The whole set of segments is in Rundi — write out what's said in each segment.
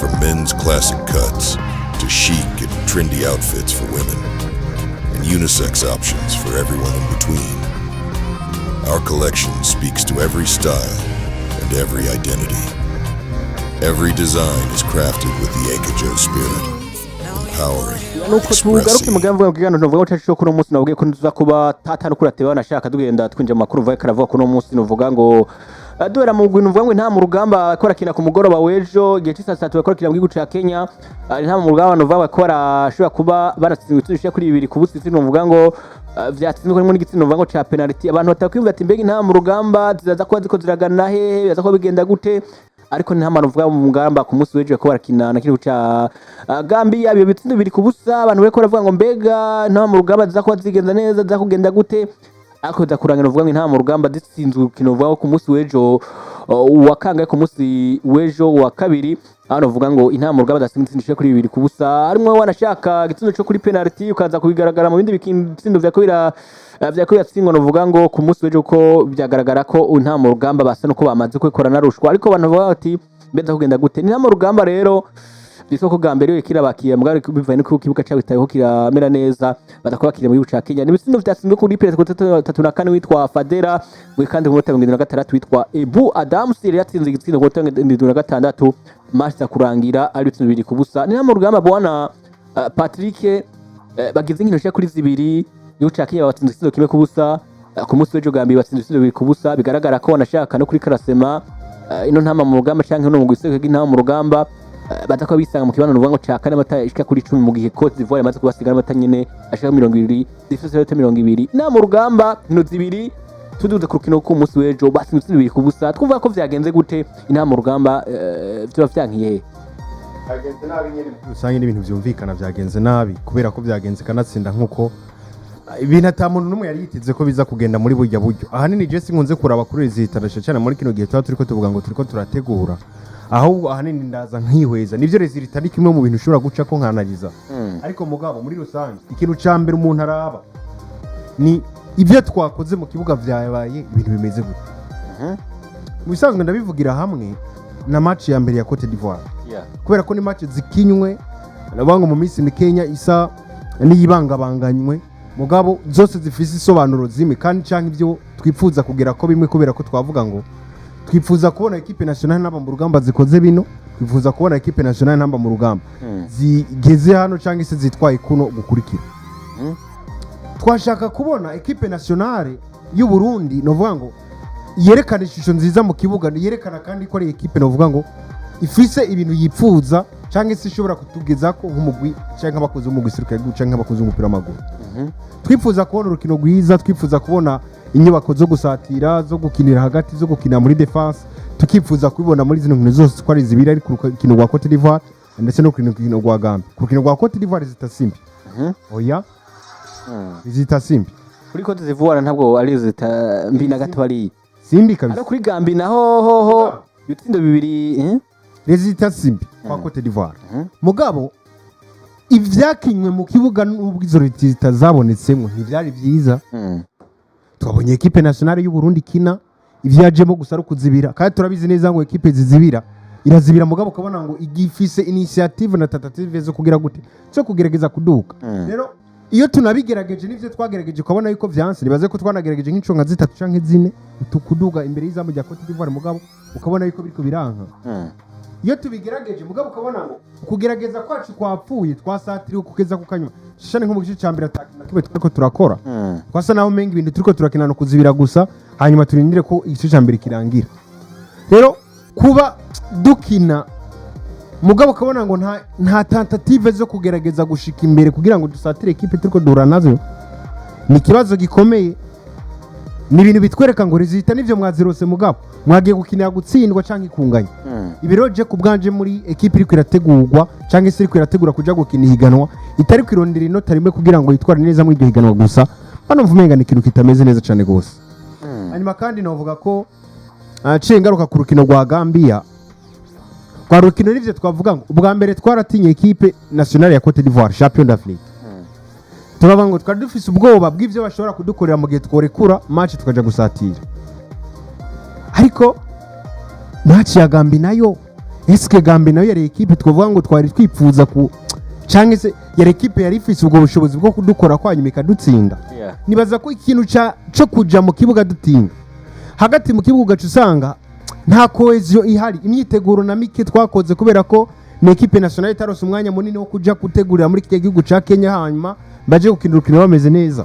From men's classic cuts to chic and trendy outfits for women, and unisex options for everyone in between. Our collection speaks to every style and every identity. Every design is crafted with the Ankajo spirit, empowering, Nuko tugaruke mu expressive, gambo bw'igano, novuga ko cyacu kuno munsi nabwiye ko ntuza kuba tatanu kuri ateba nashaka tugenda twinjira mu makuru vuga karavuga kuno munsi. Novuga ngo duhera mu gwino, uvuga ngo nta mu rugamba ko rakina ku mugoroba w'ejo igihe cy'isaa 3, bakora mu gihugu ca Kenya. Nta mu rugamba novuga ko barashobora kuba baratsinzwe ibitego bishika kuri 2-0. Novuga ngo vyatsinzwe harimo n'igitsindo novuga ngo ca penalty. Abantu batakwiyumva ati: "Mbega nta mu rugamba zizaza kuba ziko ziragana hehe? Bizaza kuba bigenda gute?" Ariko nta mpamvu uvuga mu ngamba ku munsi w'ejo ko barakina na kino ca Gambia, ibyo bitsindo 2-0. Abantu bariko baravuga ngo: "Mbega nta mu rugamba ziza kuba zigenza neza, ziza kugenda gute?" Ariko biza kurangira uvuga ngo nta mu rugamba zitsinzwe urukino uvuga ko ku munsi w'ejo wa kangahe, ku munsi w'ejo wa kabiri, hano uvuga ngo intama mu rugamba zatsinze igitsindo gishika kuri 2-0, harimwo wanashaka igitsindo cyo kuri penalty, ukaza kubigaragara mu bindi bitsindo vyako biratsindwa. Novuga ngo ku munsi w'ejo ko byagaragara ko nta mu rugamba basa nuko bamaze kwikora na rushwa, ariko abantu bavuga bati: "Mbega kugenda gute?" Ni nta mu rugamba rero byitwa ko bwa mbere kirabakiye mugabo bivanye nuko ikibuga cyabo kiramera neza, badakuba bakiriye mu gihugu ca Kenya. Ni ibitsindo vyatsinzwe kuri penalty ku 34 witwa Fadera we, kandi ku minota 76 witwa Ebu Adams yari yatsinze igitsindo ku minota 76. Match iza kurangira ari ibitsindo 2-0. Ni nta mu rugamba, bwana Patrick, bagize inkino zishika kuri zibiri. Igihugu ca Kenya batsinze igitsindo 1-0 ku munsi w'ejo. Gambia batsinze ibitsindo 2-0. Bigaragara ko wanashaka no kuri classement ino ntama mu rugamba canke no mu giseke intama mu rugamba baza kuba bisanga mu kibanza nuvuga ngo ca kane, amata ishika kuri 10, mu gihe Cote d'Ivoire yamaze kubasiga amata nyene ashika 20, zifise amanota 20. Intama mu rugamba nkino zibiri, tuduze ku rukino ku munsi w'ejo, batsinze ibitsindo 2-0. Twumva ko vyagenze gute? Intama mu rugamba vyoba vyankiye he? Byagenze nabi nyine muri rusange, n'ibintu byumvikana. Byagenze nabi kubera ko byagenze kanatsinda nk'uko ibintu ata muntu n'umwe yari yiteze ko biza kugenda muri burya buryo. Ahanini je sinkunze kuraba kuri résultat cyane muri kino gihe tuba turiko tuvuga ngo turiko turategura, ahubwo ahanini ndaza nkihweza. Nivyo, résultat ni kimwe mu bintu ushobora guca ko nkanaliza, ariko mugabo muri rusange ikintu ca mbere umuntu araba ni ibyo twakoze mu kibuga, vyabaye ibintu bimeze gute. Mu bisanzwe ndabivugira hamwe na match ya mbere ya Cote d'Ivoire, kubera ko ni match zikinywe navuga ngo mu minsi mikenya isa n'iyibangabanganywe, mugabo zose zifise isobanuro zimwe kandi canke ibyo twifuza kugera ko bimwe, kubera ko twavuga ngo twifuza kubona équipe nationale ntamba mu rugamba zikoze bino, twifuza kubona équipe nationale ntamba mu rugamba zigeze hano cyangwa se zitwaye kuno gukurikira. Twashaka kubona équipe nationale y'u Burundi novuga ngo yerekana ishusho nziza mu kibuga, yerekana kandi ko ari équipe novuga ngo ifise ibintu yipfuza cyangwa se ishobora kutugeza ko nk'umugwi cyangwa nk'abakozi b'umugwi serukiragihugu cyangwa nk'abakozi b'umupira w'amaguru. Twifuza kubona urukino rwiza, twifuza kubona inyubako zo gusatira, zo gukinira hagati, zo gukinira muri défense. Tukifuza kubibona muri zino nkino zose uko ari zibiri, ari ku rukino rwa Cote d'Ivoire ndetse no ku rukino rwa Gambia. Ku rukino rwa Cote d'Ivoire zitasimbi, oya, zitasimbi. Kuri Cote d'Ivoire ntabwo ari zita mbi na gato ari simbi kabisa. Ariko kuri Gambia naho hoho ibitsindo bibiri, eh? Résultat simbi kwa Cote d'Ivoire, mugabo ivyakinywe mu kibuga n'ubwo izo résultat zabonetsemo ntivyari vyiza. Twabonye équipe nationale y'u Burundi ikina ivyajemo gusa ari ukuzibira, kandi turabizi neza ngo équipe zizibira irazibira, mugabo ukabona ngo igifise initiative na tentative zo kugira gute, zo kugerageza kuduka. Rero iyo tunabigerageje, n'ivyo twagerageje ukabona yuko vyanse. Nibaze ko twanagerageje nk'inshuro nka zitatu canke zine tukuduga imbere y'izamu rya Cote d'Ivoire, mugabo ukabona yuko biriko biranka. Iyo tubigerageje, mugabo ukabona ngo ukugerageza kwacu kwapfuye, twasatiriwe kugeza ku kanyuma shane, nko mu gice ca mbere ata kintu na kimwe turiko turakora. Twasa naho umenga ibintu turiko turakina no kuzibira gusa, hanyuma turindire ko igice ca mbere kirangira. Rero kuba dukina, mugabo ukabona ngo nta tentative zo kugerageza gushika imbere kugira ngo dusatire équipe turiko duhura nazo, ni ikibazo gikomeye. Ni ibintu bitwereka ngo résultat nivyo mwazirose, mugabo mwagiye gukinira gutsindwa canke ikunganya. Ibi rero je ku bwanje, muri équipe iriko irategurwa cyangwa se iriko irategura kuja gukina ihiganwa, itari kwirondera inota rimwe kugira ngo yitware neza muri iryo higanwa gusa, hano mva umenga ni ikintu kitameze neza cyane gose. Hanyuma kandi novuga ko ciye ngaruka ku rukino rwa Gambia, rwa rukino nivyo twavuga ngo ubwa mbere twaratinye équipe nationale ya Cote d'Ivoire, champion d'Afrique. Turavuga ngo twari dufise ubwoba bw'ivyo bashobora kudukorera mu gihe tworekura match tukaja gusatira, ariko match ya Gambia nayo Eske Gambie nayo yari ekipe twavuga ngo twari twipfuza ku, canke se yari ekipe yari ifise ubwo bushobozi bwo kudukora kwanyuma ikadutsinda? Nibaza ko ikintu ca co kuja mu kibuga dutinda, hagati mu kibuga ugaca usanga nta cohésion ihari, imyiteguro na mike twakoze, kubera ko ni équipe nationale itarose umwanya munini wo kuja gutegurira muri kiriya gihugu ca Kenya, hanyuma baje gukina urukino bameze neza.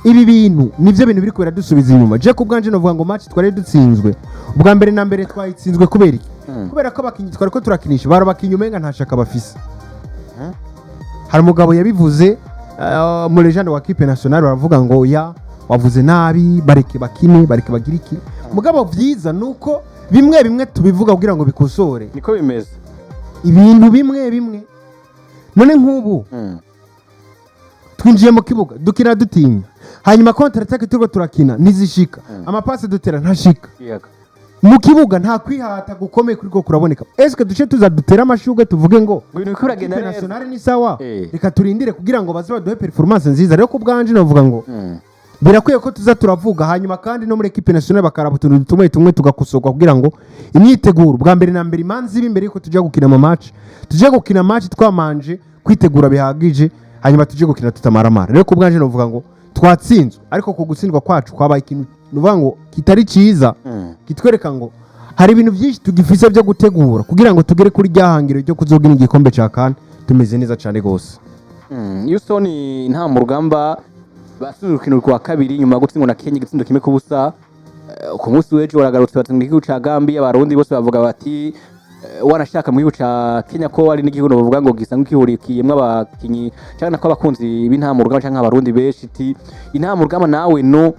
Ibi bintu nivyo bintu biriko biradusubiza inyuma. Je ku bwanje novuga ngo match twari dutsinzwe ubwa mbere na mbere twayitsinzwe kubera iki? Kubera ko abakinyi twari ko turakinisha bari abakinyi umenga nta shaka bafise. Hari umugabo yabivuze mu légende wa équipe nationale, baravuga ngo ya wavuze nabi, bareke bakine, bareke bagire iki. Mugabo vyiza nuko bimwe bimwe tubivuga kugira ngo bikosore. Niko bimeze. Ibintu bimwe bimwe, none nk'ubu twinjiye mu kibuga dukina dutinya, hanyuma contre attaque turiko turakina ntizishika, amapasi dutera ntashika. Mu kibuga nta kwihata gukomeye kuriko kuraboneka. Eske duce tuza dutera amashurwe tuvuge ngo Ngo ibintu biriko biragenda équipe neza? nationale ni sawa? Reka turindire kugira ngo baze baduhe performance nziza. Rero ku bwanje novuga ngo birakwiye ko tuza turavuga, hanyuma kandi no muri équipe nationale bakaraba utuntu tumwe tumwe tugakosorwa, kugira ngo imyiteguro bwa mbere na mbere imanza iba imbere yuko tujya gukina ama match, tujye gukina match twamanje kwitegura bihagije, hanyuma tujye gukina tutamaramara. Rero ku bwanje novuga ngo twatsinzwe, ariko ku gutsindwa kwacu kwabaye ikintu nuvuga ngo kitari cyiza, kitwereka ngo hari ibintu byinshi tugifise byo gutegura kugira ngo tugere kuri rya hangiro ryo kuzogina igikombe cya CAN tumeze neza cyane rwose. Houston nta mu rugamba batsinze urukino rwa kabiri nyuma yo gutsindwa na Kenya igitsindo 1-0. Ku munsi w'ejo baragarutse batsinda igihugu ca Gambia. Abarundi bose bavuga bati wanashaka mu gihugu ca Kenya ko ari n'igihugu bavuga ngo gisa nk'ikihurikiyemwo abakinyi canke nako abakunzi b'intama mu rugamba canke abarundi benshi, ti intama mu rugamba nawe no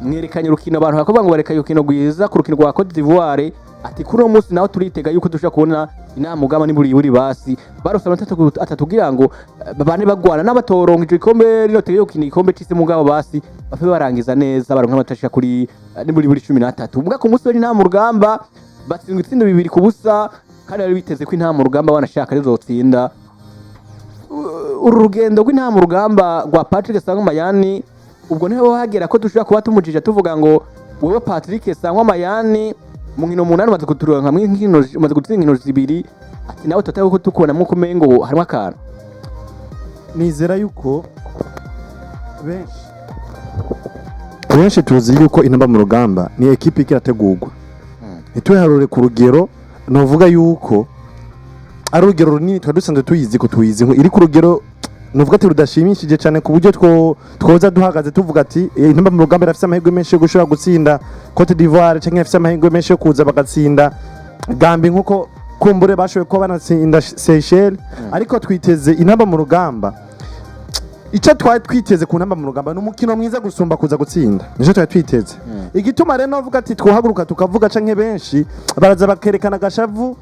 mwerekanye urukino, abantu bakavuga ngo barekanye urukino rwiza ku rukino rwa Cote d'Ivoire, ati kuri uno munsi naho turitega yuko dushobora kubona inama mugamba niburi buri basi barose amanota atatu kugira ngo babane bagwana n'abatoronka ico gikombe rino tegeko gukina igikombe c'isi, mugabo basi bafe barangiza neza, baronka amanota ashika kuri niburi buri 13. Muga ku munsi w'intama mu rugamba batsindwa ibitsindo 2-0, kandi bari biteze ko intama mu rugamba banashaka rizotsinda. Uru rugendo rw'intama mu rugamba rwa Patrick Sangwa Mayani, ubwo niho hagera ko dushobora kuba tumujije tuvuga ngo wewe Patrick Sangwa Mayani, mu nkino 8 umaze kuturonka nk'inkino, umaze gutsinda inkino zibiri, ati nawe tutari ko tukubonamo ko umengo harimo akantu. Nizera yuko benshi benshi tuzi yuko Intamba mu Rugamba ni ekipe ikirategurwa. Ntituharure ku rugero novuga yuko ari urugero runini twari dusanzwe tuyizi, ko tuyizi iri ku rugero nuvuga ati rudashimishije cyane, ku buryo twoza duhagaze tuvuga ati Intamba mu Rugamba irafise amahirwe menshi yo gushobora gutsinda Cote d'Ivoire, canke irafise amahirwe menshi yo kuza bagatsinda Gambie nkuko kumbure bashoboye kuba banatsinda Seychelles. Ariko twiteze Intamba mu Rugamba, icyo twari twiteze ku Ntamba mu Rugamba ni umukino mwiza gusumba kuza gutsinda, nicyo twari twiteze. Igituma rero navuga ati twohaguruka tukavuga, canke benshi baraza bakerekana agashavu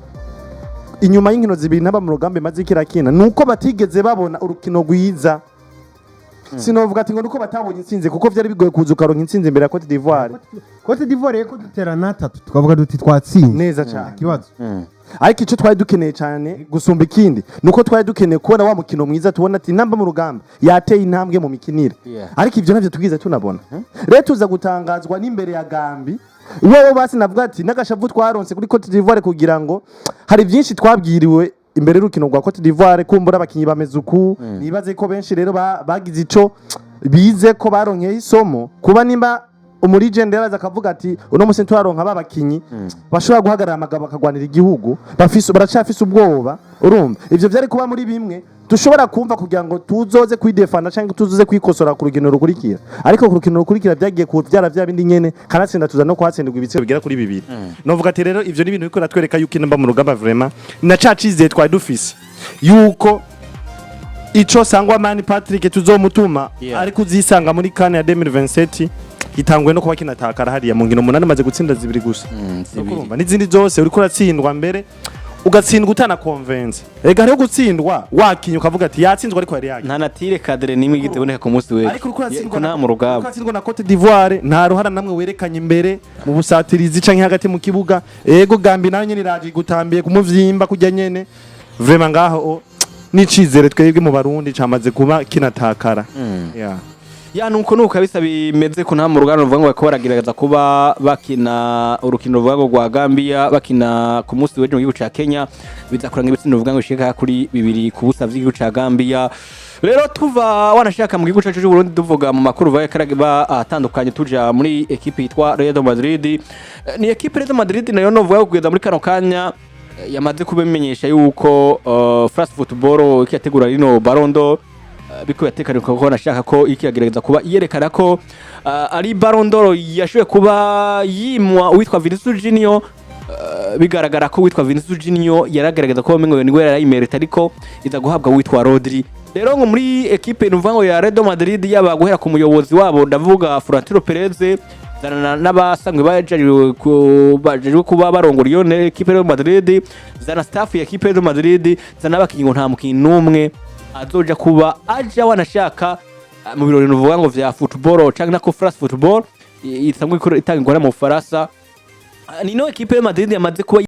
inyuma y'inkino zibiri Ntamba mu Rugamba imaze ikirakina, nuko batigeze babona urukino rwiza. Sinovuga ati ngo nuko batabonye intsinzi, kuko vyari bigoye kuza ukaronka intsinzi imbere ya Cote d'Ivoire. Cote d'Ivoire ko dutera n'atatu tukavuga duti twatsinze. Neza cyane. Ikibazo. Ariko icyo twari dukeneye cyane gusumba ikindi nuko twari dukeneye kubona wa mukino mwiza, tubona ati Intamba mu Rugamba yateye intambwe mu mikinire. Ariko ibyo ntabyo tubwize tunabona. Rero tuza gutangazwa n'imbere ya Gambie wowe basi navuga ati n'agashavu twaronse kuri Cote d'Ivoire, kugira ngo hari byinshi twabwiriwe imbere y'urukino rwa Cote d'Ivoire, kumbura abakinyi bameze uku. Nibaze ko benshi rero bagize ico bize ko baronkeye isomo, kuba nimba umuligende yaraza akavuga ati uno musi turaronka ba bakinyi bashobora guhagarara amagabo bakagwanira igihugu, bafise baracafise ubwoba. Urumva ivyo vyari kuba muri bimwe dushobora kumva kugira ngo tuzoze kwidefana cyangwa tuzoze kwikosora ku rukino rukurikira. Ariko ku rukino rukurikira byagiye kuvyara vya bindi nyene, kanatsinda tuza no kuhatsindirwa ibitsindo bigera kuri bibiri. Novuga ati rero ivyo ni ibintu biriko biratwereka yuko Intamba mu Rugamba vraiment na ca cizere twari dufise yuko ico Sangwa Mani Patrick tuzomutuma ariko uzisanga muri CAN ya 2027 gitanguye no kuba kinatakara hariya mu nkino 8 amaze gutsinda zibiri gusa. Zibiri. Urumva n'izindi zose uriko uratsindwa, mbere ugatsindwa utana convince. Ega hariho gutsindwa wakinye ukavuga ati yatsinzwe ariko yari yakinye. Nta na tir cadré nimwe igeze iboneka ku munsi w'ejo. Ariko uriko uratsindwa Ko nta mu uriko rugamba uratsindwa na Cote d'Ivoire, nta ruhara namwe werekanye imbere mu busatirizi canke hagati mu kibuga. Ego Gambie nayo nyene iraje igutambiye kumuvyimba kujya nyene. Vraiment ngaho n'icizere twebwe mu Barundi camaze kuba kinatakara. Yeah. Ya, nuko kabisa bimeze ku nta mu ruganda, ruvuga ngo bariko baragerageza kuba bakina urukino ruvuga ngo rwa Gambia bakina ku munsi w'ejo mu gihugu ca Kenya, biza kuranga ibitsindo ruvuga ngo bishika kuri 2-0 vy'igihugu ca Gambia. Rero tuva wanashaka mu gihugu cacu c'u Burundi, tuvuga mu makuru vaye karaba atandukanye, tuja muri ekipe yitwa Real Madrid. Ni ekipe Real Madrid nayo novuga ko kugeza muri kano kanya yamaze kubimenyesha yuko France Football ikiyategura rino Ballon d'Or, biko yatekanijwe ko nashaka ko ikiyagerageza kuba yerekana ko ari Ballon d'Or yashoboye kuba yimwa uwitwa Vinicius Junior. Bigaragara ko witwa Vinicius Junior yaragaragaza ko bamengo niwe yarayimerita, ariko iza guhabwa witwa Rodri. Rero ngo muri ekipe nuvuga ngo ya Real Madrid, yaba guhera ku muyobozi wabo, ndavuga Florentino Perez, zana n'abasanzwe bajejwe kuba barongora iyo ekipe ya Real Madrid, zana staff ya ekipe ya Real Madrid, zana n'abakinyi, ngo nta mukinyi n'umwe azoja kuba aja wanashaka mu birori nuvuga ngo vya football canke nako France Football isanzwe itangirwa mu Bufaransa. Nino ekipe ya Madrid yamaze kuba